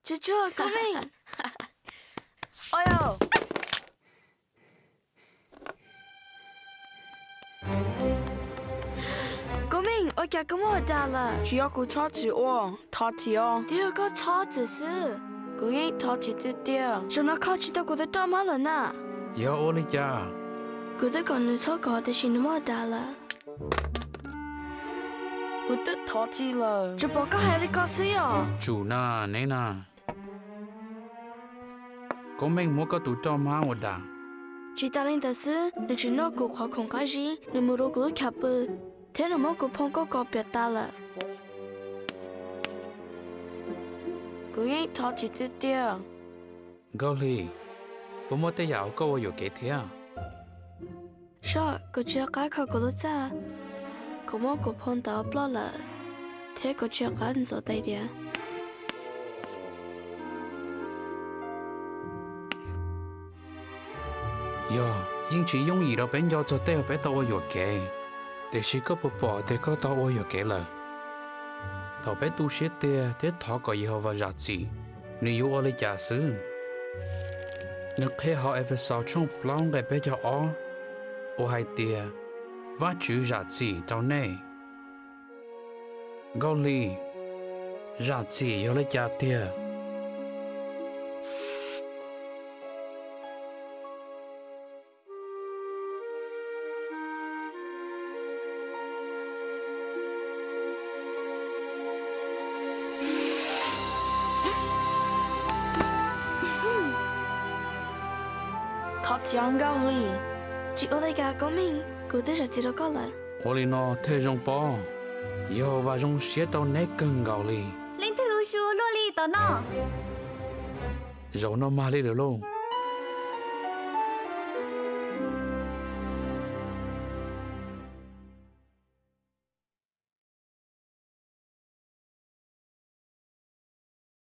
Tsuag tsuag, Koob Meej. Ua, Koob Meej, ua cas koj muab ua dag lawm? Tsis yog kuv txhob txwm ua, thov txim os. Twb yog koj txhob txwm xwb. Kuv yeej thov txim tiag tiag. Zaum no kho tsis tau kuv tus roj hmab lawm na. Yog ua li cas? Kuv twb kom nws txhob kov tiam sis nws muab ua dag lawm. Kuv twb thov txim lawm. Tsuas pom koj hais li ko xwb yom? Tsum na, neb na. Koob Meej muab koj tus roj hmab ua dag. Tsis tas li ntawd xwb, nws tseem noj kuv qhov khoom qab zib, nws mus rau kuv lub chav pw, thiab nws muab kuv phone kauj kos piam tas lawm. Kuv yeej thov txim tiag tiag. Nkauj Hli, puas muaj tej yam uas koj ua yuam kev thiab? Soj, kuv tsis nco qab kho kuv lub txaj. Kuv muab kuv phone ntawd ploj lawm, thiab kuv tsis nco qab ntxuav tais diav. Yog, yeej tsis yooj yim rau peb nco txog tej uas peb tau ua yuam kev, tiam sis koj puas pom tias koj tau ua yuam kev lawm? Thaum peb tu siab tiag thiab thov kom Yehauvas zam txim, nws yuav ua li cas xwb? Nws qhia hauv Efexaus tshooj plaub nqe peb caug ob uas hais tias, Vajtswv zam txim rau nej. Nkauj Hli, zam txim yog li cas tiag? Thov txim Nkauj Hli. Tsis ua li cas Koob Meej, kuv twb zam txim rau koj lawm. Ua li no thiaj zoo pob. Yehauvas zoo siab rau neb kawg nkaus li. Leej twg hu su luaj li tom no? Zaum no mag li lawm lauj.